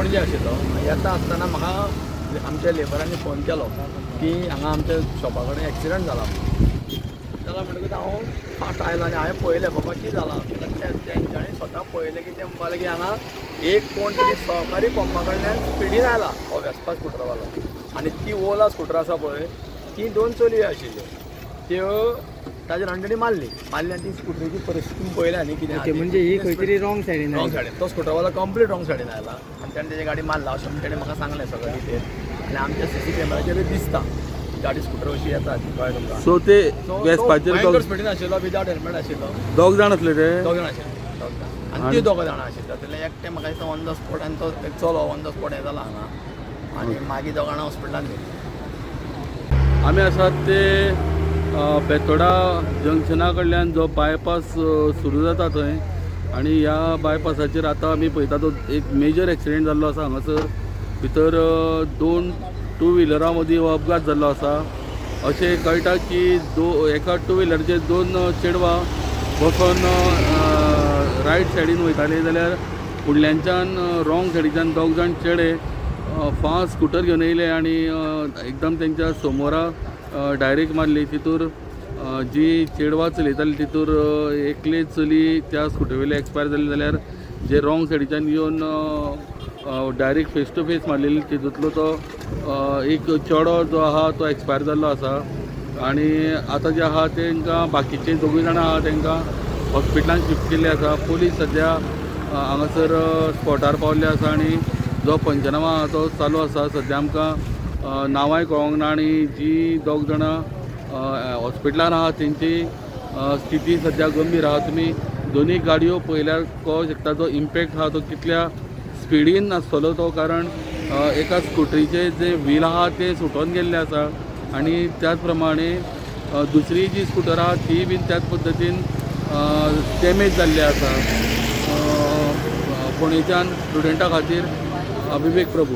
पणजे आशिल्लो. येता आसतना म्हाका आमच्या लेबरांनी फोन केलो की हांगा आमच्या शॉपा कडेन एक्सिडंट जाला. जाला म्हणटकूच हांव फास्ट आयलो आनी हांवें पळयलें बाबा कितें जालां. तेंच्यांनी स्वता पळयलें की ते म्हणपाक की हांगा एक कोण तरी सहकारी पंपा कडल्यान स्पिडीन आयला हो वेस्पा स्कुटरवालो आनी ती ओला स्कुटर आसा पळय ती दोन चलयो आशिल्ल्यो त्यो ताजेर आनी ताणी मारली मारली आनी ती स्कुटरीची परिस्थिती पळयल्या न्ही कितें म्हणजे ही खंय तरी रॉंग सायडीन रॉंग सायडीन तो स्कुटरवालो कंप्लीट रॉंग सायडीन आयला आनी ताणें तेजी गाडी मारला अशें म्हण तेणें म्हाका सांगलें सगळें डिटेल. आनी आमच्या सीसी कॅमेराचेर दिसता गाडी स्कुटर अशी येता ती कळ्ळें तुमकां. सो ते वेस्पाचेर स्पिडीन आशिल्लो विदाउट हेल्मेट आशिल्लो. दोग जाण आसले ते दोग जाण आशिल्ले दोग जाण आनी ती दोगां जाणां आशिल्ली. तातूंतलें एकटें म्हाका दिसता ऑन the spot आनी तो एक चलो ऑन the spot हें जाला हांगा आनी मागीर दोगां जाणां हॉस्पिटलान गेलीं. आमी आसात ते बेतोडा जंक्शना कडल्यान जो बायपास सुरू जाता थंय आनी ह्या बायपासाचेर आतां आमी पळयता तो एक मेजर एक्सिडेंट जाल्लो आसा. हांगासर भितर दोन टू व्हिलरां मदीं हो अपघात जाल्लो आसा. अशें कळटा की एका टू व्हिलरचेर दोन चेडवां बसून रायट सायडीन वयताले जाल्यार फुडल्यानच्यान रॉंग सायडीच्यान दोग जाण चेडे फास्ट स्कुटर घेवन येयले आनी एकदम तेंच्या समोरा डायरेक्ट मारली. तितूर जी चेडवां चलयताली तितूर एकले चली त्या स्कुटरीवयले एक्सपायर जाली जाल्यार जे रॉंग सायडीच्यान येवन डायरेक्ट फेस टू फेस मारलेली तितूंतलो तो एक चेडो जो आहा तो एक्सपायर जाल्लो आसा. आनी आतां जे आहा तेंकां बाकीचे दोगूय जाणां आहा तेंकां हॉस्पिटलान शिफ्ट केल्ले आसा. पोलीस सद्या हांगासर स्पॉटार पावल्ले आसा आनी जो पंचनामा आहा तो चालू आसा. सद्या आमकां नांवांय कळोंक ना आनी जी दोग जाणां हॉस्पिटलान आहा तेंची स्थिती सद्या गंभीर आहा. तुमी दोनूय गाडयो पळयल्यार कळोंक शकता जो इम्पॅक्ट आहा तो कितल्या स्पिडीन आसतलो तो, कारण एका स्कुटरीचे जे व्हील आहा ते सुटोन गेल्ले आसा आनी त्याच प्रमाणे दुसरी जी स्कुटर आहा ती बीन त्याच पद्दतीन डॅमेज जाल्ली आसा. फोंडेच्यान स्टुडंटा खातीर विवेक प्रभू.